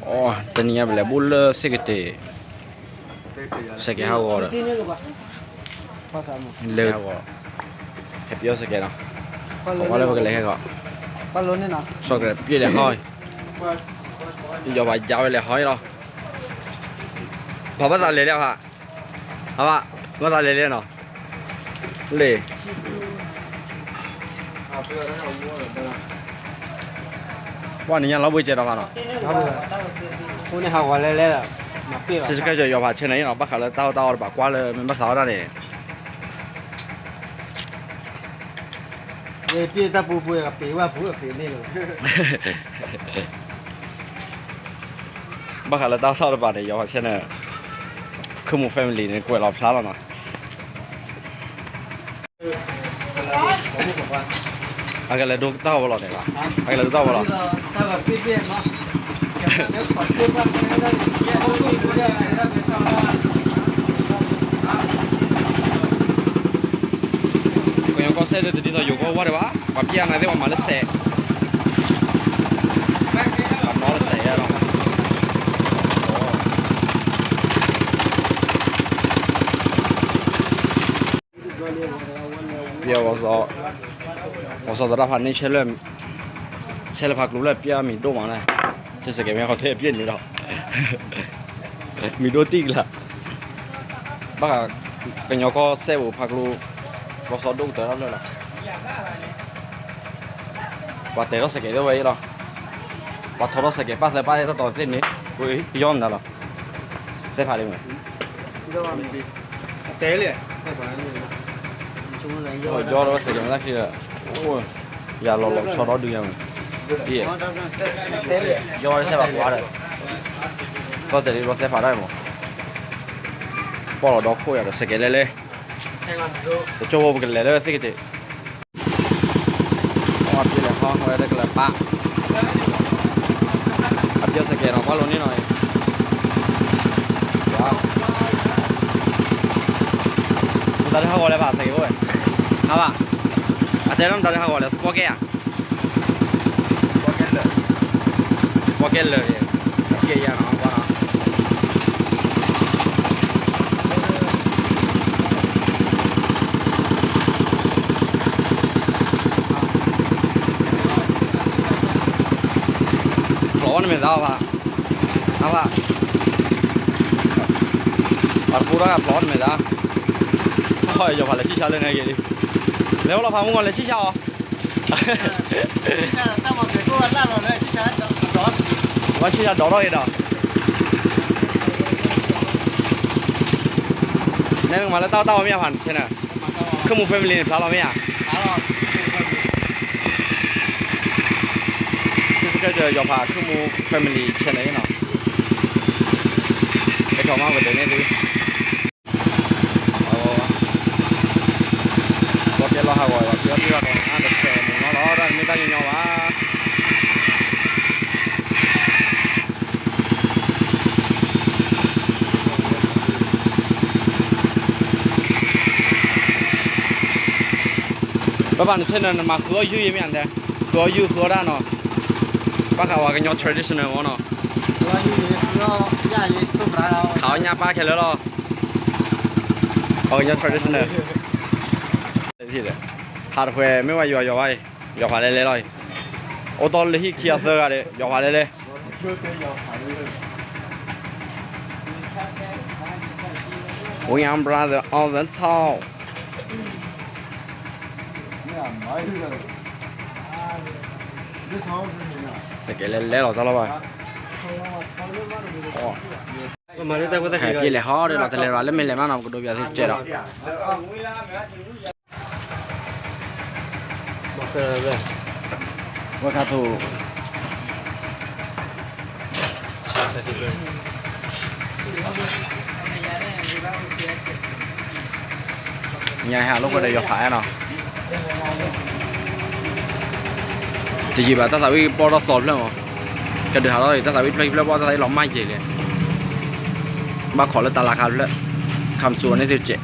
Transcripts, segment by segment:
အိ တနံၤညါပလဲၤဘူၣ်လၢသ့ၣ်ကတ့ၢ် စဲးကဲးဟးဂီၤဒီး လၢဟးဂီၤ ဟဲပယီၤစဲးကဲးနီၤ ပှၤလၢပကလဲၤဟဲဂီၤ စီၤကဲးပျဲလဲၤဟီ ယီၤဖးယါဝဲလဲၤဟီလီၤ ပှၤဘၣ်သးလဲၤလဲၣ်ဖး ဟးဘၣ် ဘၣ်သးလဲၤလဲၣ်နီၤ လ့ၣ် ပှၤနံၤညါလီၤဘှံးကဲးဒီးဖးနီၤ ဟးဂီၤလဲၤလဲၣ် စ့စကဲကီၤယီၤဖးဆဲန့ၣ်နီၤ ဘၣ်ဃးလၢတၢ်အီၣ်တၢ်အီတဘၣ်ကွၢ်လၢမ့ၢ်ဘၣ်သးအီၣ်တၢ်န့ၣ် ပတၢ်ပူၤပူၤကပ့ၤဝဲပူၤကပ့ၤန့ၣ်လီၤ ဘၣ်ဃးလၢတၢ်အီၣ်တၢ်အီတဘၣ်န့ၣ် ယီၤဖးဆဲန့ၣ် ခူမူ family န့ၣ် ကွဲးလီၤဖျါလီၤနီၤ အကလဲၤဒိတၢ်ဂီၤလီၤန့ၣ်ဘၣ် အကလဲၤဒိတၢ်ဂီၤလီၤ ကညီကီၢ်စဲၣ်ဒ်တဒ်သိးယိၤကီၢ်ဝါဒံးဘၣ် ပှၤပျဲအနၤသ့ၣ်ပှၤမၤလၢစဲး ပှၤနီလၢစဲးယါလီၤ ပှၤ ပှၤစီၤသရၣ်ဖးန့ၣ် ဆဲးလၢ ဆဲးလၢဖးကျိၤလၢပျဲမံၤဒိၣ်မးန့ၣ် ဆဲးစဲးကဲးမ့ၢ်ဃီဆဲးပျဲနုာ်ဒီး မံၤဒိၣ်တံၢ်ကလါ ဘၣ်ဃး ကညီကီၢ်စဲၣ်ပူၤဖးကျိ ပှၤစီၤဒိၣ်ကတၢၢ်တၢ်ဖျၢၣ်လီၤ ပှၤတဲထီၣ်စဲးကဲးသ့ၣ်ဝဲအံၤလီၤ ပှၤထီထီၣ်စဲးကဲးပၣ်သၢပၣ်သဲၣ်တီတီသ့ၣ်န့ၣ် ပယီၤမနုၤလီၤ စဲးဖးလံမ့ၢ် ယီၤဒီးစဲးကဲးမတၤခံဒီး အိၣ် ယၤလီၤလီၤဆီဒီဒုယၤမ့ၢ် ယီၤဒီးစဲးဖးကွၢ်ဒီး စီၤတဲာ်လံဘျီစဲးဖးဒၣ်မး ပီၣ်လီၤဒီခိၣ်ယၤဒီးစဲးကဲးလဲၤလဲၤ တကၠိဖိပကလဲၤလၢသ့ၣ်ကတ့ၢ် အပျဲလဲၤဟီဝဲလၢကလၢၤပၢ် အပျဲစဲးကဲးနီၤ ကွၢ်လိန့ၣ်နီၤ မတၤလၢဟးဂီၤလဲၣ်ဘၣ် စဲးကဲးအိၣ်ဝဲ ဟးဘၣ် အတဲလီၤမတၤလၢဟးဂီၤလဲၣ် စပီကဲဧါ စပီကဲလၢာ် အပျဲယၤနီၤ ကွၢ်နီၤ ဖျိးဝဲနမဲာ်သၣ်ဘၣ် အဘၣ် ပှၤတဖိဒၣ်ဖျိးဝဲနမဲာ်သၣ် ယီၤဖးလဲၤဆံၣ်ဆါလၢန့ၣ်ဂ့ၤလံ လဲၤဝဲလီၤဖးမုၢ်ဂီၤလဲၤဆံၣ်ဆါအီၤ ဝဲဆံၣ်ဆါဒီးထီၣ်ဂ့ၤဒီး နဲနကမၤလၢတၢ်အီၣ်တၢ်အီမ့ၢ်ဧါဖးန့ၣ် ခဲန ခူမူ family န့ၣ် ဖျါလီၤမ့ၢ်ဧါ စ့စကဲကီၤယီၤဖး ခူမူ family channel နီၤ ဟဲထီၣ်မးကဒဲးန့ၣ်သု ပှၤကဲလီၤဟးဂီၤ ပှၤကဲလီၤဟးဂီၤ တဆဲးမုၢ်နီၤလီၤ တၢ်တမ့ၢ်တၢ်ညီညီဘၣ် ပဘၣ်နဆဲးန့ၣ် နမၤဃုအီၣ်ယုၢ်ယဲမ့ၢ်ဧါန့ၣ် ဃုအီၣ်ယုၢ်ဃုအီၣ်တၢ်နီၤ ဘၣ်ဃးဝဲကညီ traditional မ့ၢ်နီၤ ခးအီၣ်ညၣ်ပၢ်ခဲလၢာ်လီၤ ပှၤကညီ traditional ဟးတဖှဲးမ့ၢ်ဝဲယွၤယွၤဘၣ်အံၤ ယွၤဖးလဲၤလဲၤလီၤအံၤ အိၣ်တီၢ်လၢဟံၣ်ခံဂၤသၢဂၤဒီး ယွၤဖးလဲၤလဲၤ We are brother on the top စကဲးလဲၤလဲၤလီၤတၢ်လီၤဘၣ် ပျဲလဲၤဟီဒီးလီၤ တလဲၤရၤလၢမ့ၢ်လဲၤမးနီၤ ပကဒိးပၠးသ့ၣ်ကဲဒီး ဝဲခါထူၣ် ညါဟးလိာ်ကွဲဒီးယွၤဖးနီၤ တယံာ်ဘၣ်တၢ်သးဝံၣ်ပီၣ်ထီၣ်သီဖျၢၣ်မး ကဒုးဟးထီၣ်တၢ်သးဝံၣ်ဖျၢၣ်ခံဖျၢၣ်ပီၣ်တၢ်သးဝံၣ်လီၤမၢ်ယဲၢ်လဲၣ် ဘၣ်ခိးလၢတၢ်လၤခါဖျၢၣ် ခါမစူၣ်အီၤန့ၣ်သ့ၣ်ကဲး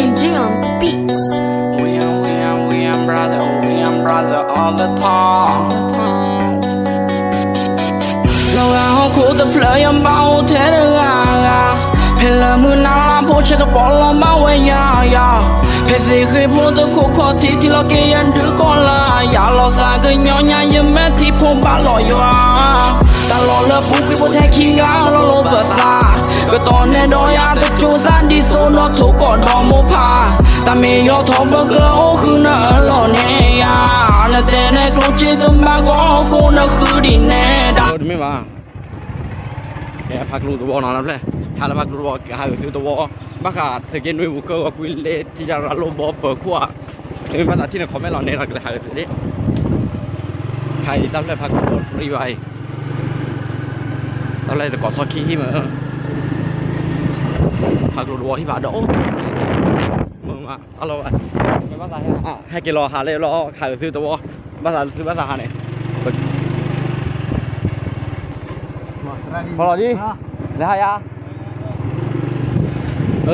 Enjoy on the beats. သထီၣ် လီၤဂာ်ဟီၣ်ခိၣ်တဖျၢၣ်ယဘၣ်အိၣ်ထဲတဂၤဂၤ, ဖဲလၢမုၢ်နၤလါဖိဆဲးကပီၤလီၤဘၣ်ဝဲယၤယၤ, ဖဲသ့ၣ်ဃ့ဖိတခိၣ်ခီၣ်ထံးထံးလီၤက့ၤယဒုးကီၢ်လၢယၤ, လီၤသးကညီညါယမဲာ်ထံဖိဘၣ်လီၤယွၤ, တၢ်လီၢ်လၢပူၤကွံာ်ဖိထဲခံဂၤလီၤလိာ်ပသး, ကတီၢ်နဲဒီးယၤတကၠိသးဒ်သိးဒီးထိၣ်ကီၢ်ဒီးမိၢ်ဖး, တၢ်မ့ၢ်ယီၤထီၣ်ပကအိၣ်ဃုာ်နအၢၣ်လီၤန့ၣ်ယၤ, နတဲန့ၣ်ကျိၣ်စ့တမၤဂီၤအဃိနဃုဒ်န့ၣ်ဒၣ် တမ့ၢ်ဘၣ်, ဖးကျိသဝီနီၤ ဖဲ ဟးလၢဖးကျိသဝီ ကဟးဂုာ်သုသဝီ, ဘၣ်ဃးသုးက့နွံပူၤကၢဂီၤကွံာ်လ့ထံယရၤလိဘီပၢၤခိၣ်ဧါ, သုမ့ၢ်ဘၣ်သးထံၣ်န့ၣ် comment လီၤန့ၢ်ဒီးကလဲၤဟးဂုာ်သုလံ, ဟးအံၤတၢ်ဖျၢၣ်ဖးကျိသဝီတရံးဘၣ်အံၤ, တၢ်ဖျၢၣ်တကိးစီခံဟံၣ်မး, ဖးကျိသဝီဟံၣ်ဖးဒီးအိၣ်, မုာ်မး အလီၤဘၣ်, ဟဲက့ၤလီၤဟးလၢလီၤ ဟးဂုာ်သုသဝီ, ဘၣ်သးသုဘၣ်သးဟးန့ၣ်, ဖီလီၤဒ်, လဲၤဟးယၤ, အၢ,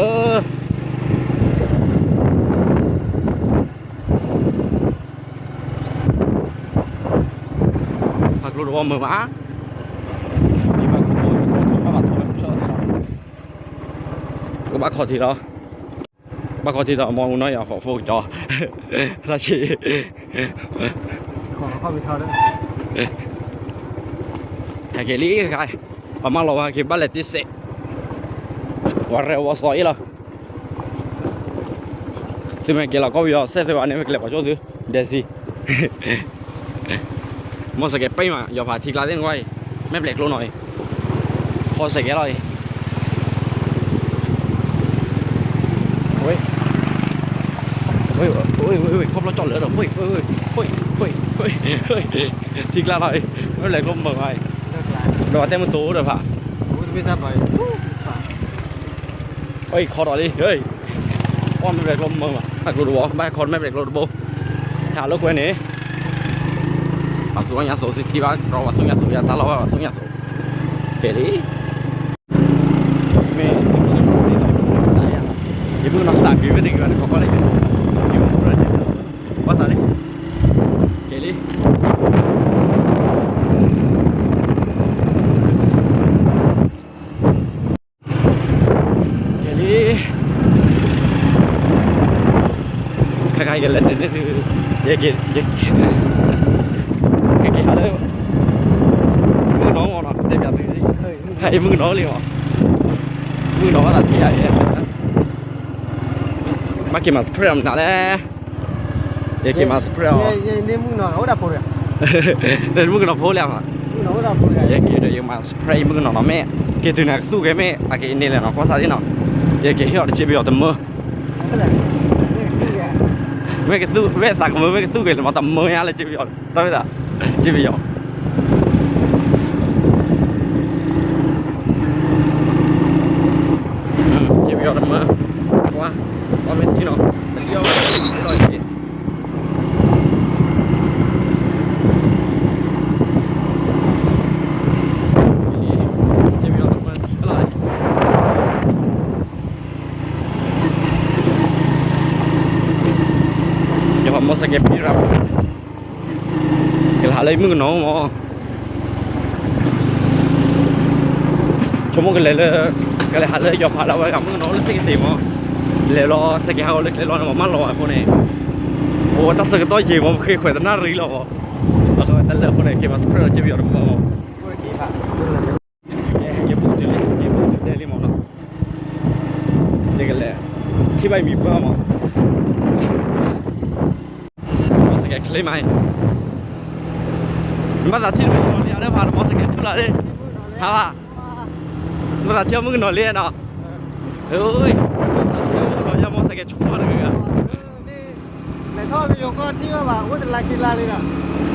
ဖးကျိသဝီမုာ်မး, ကဘၣ်ခီၣ်ထံးလီၤ, ဘၣ်ခီၣ်ထံးဒီးမီၤမုၢ်နီၢ်ယၤ phone ကၠီ, သးဆံး, ဟဲက့ၤလံ, ပှၤမၢလီၤဝဲက့ၤဘၣ်လဲၤတ့စဲး, ပှၤရဲၣ်ဝီစီၤအ့ၣ်လီၤ, သုမ့ၢ်က့ၤလီၤကီၢ်ပယီၤစဲးသုဘၣ်န့ၣ် မ့ၢ်ကလဲၤပှၤကၠိသု, ဒဲးစံ မီၢ်စဲးကဲးပ့ၢ်မး ယီၤဖးထံကျါသ့ၣ်နကွၢ်အံၤ, မဲာ်ဘျဲးကျိနီၤအံၤ, ခီစဲးကဲးလီၤအံၤ, ဝဲ, ဝဲ, ဝဲ, ဝဲ, ခီဖျိကၠီၣ်လၢဒီး ထံကျါလီၤအံၤ, မဲာ်ဘျဲးကျိမုာ်အံၤ, ဒီးပှၤတဲမုၢ်တိၤဒီးဖး အံၤခီဒီးလံ, အီၣ်မဲာ်ဘျဲးကျိမုာ်မး တၢ်ကျိတဝီ ဘၣ်ဟဲခီမဲာ်ဘျဲးကျိတဘိ, ဟးလိာ်ကွဲန့ၣ်, ပှၤဆူညါစိးစံးထံဘၣ် ဒီးပှၤဆူညါစိးယၤတၢ်လီၢ်ဘၣ် ပှၤဆူညါစိး, ကဲလံ, မ့ၢ်သုးမုၢ်ကနီၤလံ ယမုၢ်ကနီၤစးက့ၤဝဲတဂ့ၤဘၣ်န့ၣ် ခီခီလၢယ, ဘၣ်သးလံ, ကဲလံ ကဲလံ, ခဲခါအံၤကလဲၤဒုးန့ၢ်သု, ယက့ၤ, ယက့ၤ, ကက့ၤဟးလၢ မုၣ်ကနီၤမ့ၢ်နီၤ တဲပၠးသု, ဟဲအံၤမုၣ်ကနီၤလံမ့ၢ်, မုၣ်ကနီၤဘၣ်သးထံၣ်ယၤအံၤ, ဘၣ်က့ၤမၤ surprise မနုၤလဲၣ်, ယက့ၤမၤ surprise အီၤ, မုၣ်ကနီၤဖိလံမး, ယက့ၤဒီးယမၤ surprise မုၣ်ကနီၤနီၤ မ့ၢ်က့ၤတုၤန့ၣ်ကသူၣ်က့ၤမ့ၢ် အက့ၤန့ၣ်လဲၣ်နီၤ ကွၢ်စၢ်လံနီၤ, ယက့ၤဟ့ၣ်အီၤတစ့ပယီၤတမၢ, မ့ၢ်ကသူၣ် မ့ၢ်သးကမၢ မ့ၢ်ကသူၣ်က့ၤလၢမၤတမၢညါလၢစ့ပယီၤ, တၢ်ဝဲဒၣ်, စ့ပယီၤ, စ့ပယီၤတမၢ, ကွၢ်, ကွၢ်မ့ၢ်ထံနီၤ, တလံအီၣ်ဝဲလီၤယ့ၣ် ယဟီၣ်မီၢ်စဲးကဲးပံရၣ်, ကလဲၤဟးလၢမုၣ်ကနီၤမး, ဆိကမိၣ်ကလဲၤလၢ, ကလဲၤဟးလၢယီၤဖးလၢဝဲဂၤမုၣ်ကနီၤလၢသ့ၣ်ကသ့ၣ်မး, လဲၤလီၤစဲးကဲးဟးဂီၤလၢကျဲလီၤန့ၣ်မး မၢလီၤဝဲအဃိန့ၣ်, အိၣ်တၢ်ဆၢကတီၢ်ယံာ်မး ပဃ့ခွဲးသနၣ်ရံၣ်လီၤမး, အဃိတၢ်လၢအဃိန့ၣ် က့ၤမၤ surprise ဒီးစ့ပယီၤတမၢမး ယဲယဘူၣ်တုၤလံ, ယဘူၣ်တုၤဒဲလံမးနီၤ, ယကလဲၤ, ထံၣ်ဘၣ်အံၤမံၤပှၢ်မး, မီၢ်စဲးကဲးချ့မးအံၤ, နဘၣ်သးထံၣ်မုၣ်ကနီၤလံဧါ လၢဖးနမီၢ်စဲးကဲးဆူၣ်လၢ်လံ, ဟါဘၣ်, နဘၣ်သးထံၣ်မုၣ်ကနီၤလံနီၤ, မုၣ်ကနီၤယါမီၢ်စဲးကဲးဆူၣ်မးတဂ့ၤဂၤ လဲၤထီၣ်လၢယိၤကီၢ်ထံၣ်ဝဲဘၣ် အိၣ်တလါခံလါလံဒီး,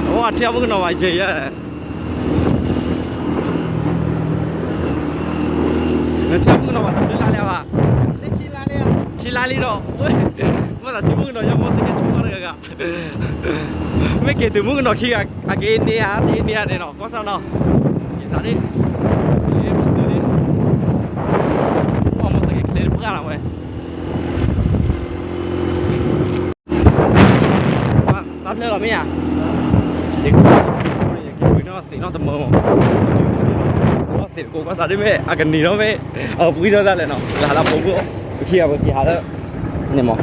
အဝဲထံၣ်မုၣ်ကနီၤဘၣ်ယဲယဲ, နထံၣ်မုၣ်ကနီၤဘၣ်တဘျုးလါလံဘၣ်, ခံလါလံဒီး, မ့ၢ်သးထံၣ်မုၣ်ကနီၤယါမီၢ်စဲးကဲးဆူၣ်မးတဂ့ၤဂၤ, မ့ၢ်က့ၤတုၤမုၣ်ကနီၤခံဂၤ အက့ၤန့ၢ်ဧါ တ့န့ၢ်ဧါန့ၣ်နီၤ ကီၢ်ဆၣ်နီၤ, က့ၤစးဒ့ၣ်, မီၢ်စဲးကဲးချ့တပှၢ်လီၤဝဲ တၢ်ဖျၢၣ်လီၤမ့ၢ်ဧါ, ယက့ၤ ယက့ၤပှ့ၤနီၣ်သ့ၣ်နီၣ်တမၢမး, သ့ၣ်တကိးကီၢ်သးဒ်မ့ၢ် အကနံၤနီၣ်မ့ၢ် အပှံထီၣ်ဒၣ်လဲာ်နီၤ, လၢဟးလၢဖိမုၣ် ပခံဂၤပက့ၤဟးလၢ န့ၣ်မး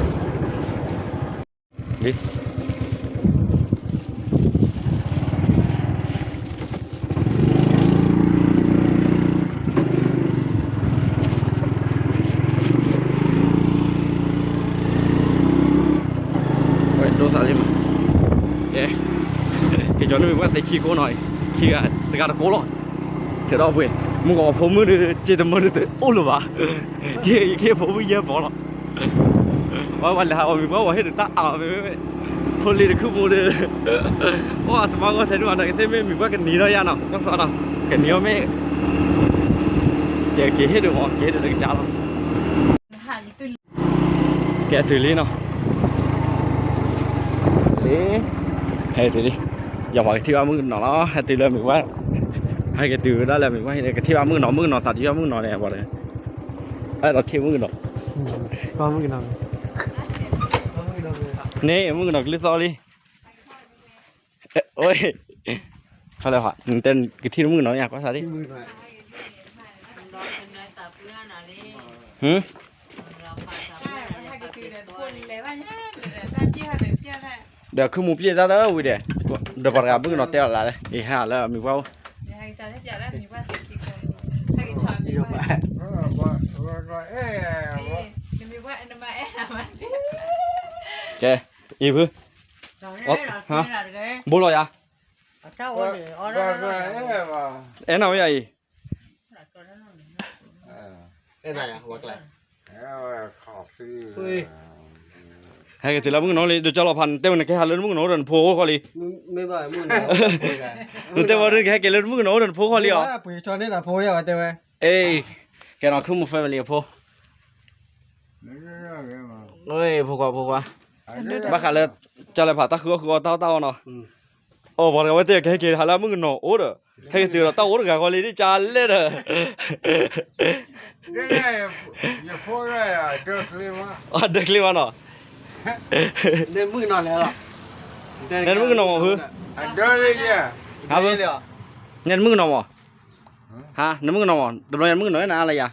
ဝဲဒိသးလံမး, က့ၤကီၤန့ၢ်မ့ၢ်ပှၤသ့ခံကိးနီၤ, ခံဂၤတဂၤတကိးလီၤ, ထဲးဒီးပှ့ၤ မုၢ်ကီးဖိမုၣ်ဒီး က့ၤတမၢဒ်သိးအိၣ်လၢၤဘၣ်, က့ၤဖိမုၣ်ယဲၢ်ပီၤလီၤ, ပှၤလဲၤဟးဂီၤမံၤပှၢ်ဝဲဟ့ၣ်ဒီးတၢ်အါမ့ၢ်မ့ၢ်, ဖိလံၤတခုပူၤဒီး အိၣ်တမါဂီၢ်ထဲဒူၣ်အီၤဒီး ကသ့ၣ်မ့ၢ်မံၤပှၢ်ကနံၤထီၣ်ယါနီၤ, ကီၢ်စီနီၤ, ကနံၤအီၤမ့ၢ် ကက့ၤဟ့ၣ်ဒုးမး ကဟ့ၣ်ဒုးလၢကစၢ်လီၤ, ကဲတုၤလံနီၤ, လံ, ဟဲတုၤလံ, ယပှၤကထံၣ်ဘၣ်မုၣ်ကနီၤလီၤ, ဟဲတုၤလၢမံၤပှၢ်, ဟဲက့ၤတုၤဝဲဒၣ်လၢမံၤပှၢ် ကထံၣ်ဘၣ်မုၣ်ကနီၤ, မုၣ်ကနီၤသးဒ်ယီၣ်မုၣ်ကနီၤန့ၣ် ပှၤဒီး အဲၣ်ဒိးထံၣ်မုၣ်ကနီၤ, န့ၣ် မုၣ်ကနီၤကလုၢ်သီလံ, အိၣ်, နတဲကထံၣ်မုၣ်ကနီၤယါ ကွၢ်စၢ်လံ, ဒီးခုမူပျဲၢ်တၢ်လၢဝံၤဒီး, ဒီးခုမူပျဲၢ်တၢ်လၢဝံၤဒီး, ဒီးပှၤတဂၤမုၣ်ကနီၤတဲအီၤလၢ်လၢ, အံၤဟဲလၢမံၤပှၢ်အိၣ်, ကဲ, အံၤဖု, ဘိလီၤယၤ, အဲၣ်နၤဝဲယၤအံၤ, ဟဲက့ၤတုၤလၢမုၣ်ကနီၤလံ, ဒိကၠီလီၤဖး နတဲဝဲနကဟဲလၢမုၣ်ကနီၤဒီးနဖိဃီလံ, နတဲဝဲဒ်နကဟဲက့ၤလၢမုၣ်ကနီၤဒီးနဖိဃီလံအီၤ, အ့, ကဲနီၤ ခုမူ family အဖိ, ဖိခွါ ဖိခွါ, ဘၣ်ဃးလၢ ကၠီလၢဖးတၢ်ဃုအီၣ်ဃုအီတၢ်အီၣ်တၢ်အီနီၤ, အိၣ် ပှၤတဂၤဝဲတဲကဟဲက့ၤဟးလၢမုၣ်ကနီၤအိၣ်ဒီး, ဟဲက့ၤတုၤဒီးတၢ်အိၣ်တဂၤဃီလံ ဒ်ကၠီလဲၣ်ဒီး ယဖိ, ဒၢချ့မးနီၤ, နမုၣ်ကနီၤမးဖု, နမုၣ်ကနီၤမး, ဟါ, နမုၣ်ကနီၤမး, တဘျီနမုၣ်ကနီၤနအါလၢယၤ,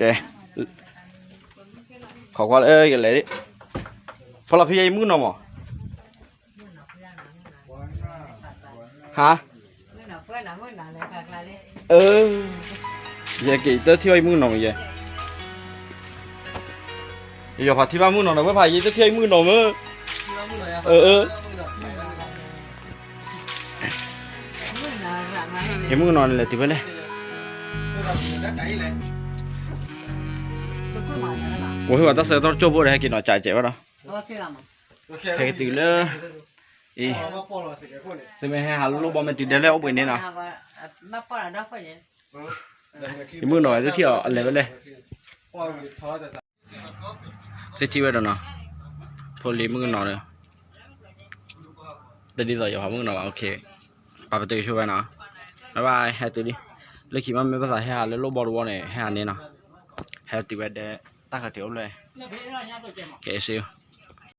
ကဲ, ခိးကွၢ်လၢယလဲၤ, ဖီလီၤဖံယဲယမုၣ်ကနီၤမး, ဟါ, ယက့ၤတထံၣ်ဘၣ်ယမုၣ်ကနီၤမးယဲ, ယဖးထံၣ်ဘၣ်မုၣ်ကနီၤဒီး ဝဲဖးယဲတထံၣ်ဘၣ်ယမုၣ်ကနီၤမး, အၢ, ယမုၣ်ကနီၤန့ၣ်လဲၤတုၤဖဲလဲၣ်, ဝဲဟ့ၣ်ဝဲတၢ်ဆၢကတီၢ်ကၠိဖိဒီး ဟဲက့ၤနီၤ ကးကဲးဝဲဒီး, ဟဲက့ၤတုၤလၢ, အံၤ, သုမ့ၢ်ဟဲဟးလိၣ်ဘီမ့ၢ်တုၤဒဲးလၢအိၣ်ဘှံးန့ၣ်နီၤ, ယမုၣ်ကနီၤဝဲတထံၣ်အီၤအလဲၤဝဲလဲၣ်, စ့ထံဝဲဒီးနီၤ, ဖိလံၤမုၣ်ကနီၤဒီး, တဒ်သိးယဖးမုၣ်ကနီၤဘၣ်, ပာ်ပတုာ်ဆိဝဲနီၤ, bye bye ဟဲတုၤလံ, လၢခံမ့ၢ်မ့ၢ်ပသးဟဲဟးလၢလိၣ်ဘီတဝီန့ၣ် ဟဲဟးန့ၣ်နီၤ, ဟဲတုၤဝဲဒဲး, တၢ်ဃးတုၤအိၣ်ဖျဲၣ်, ကဲစ့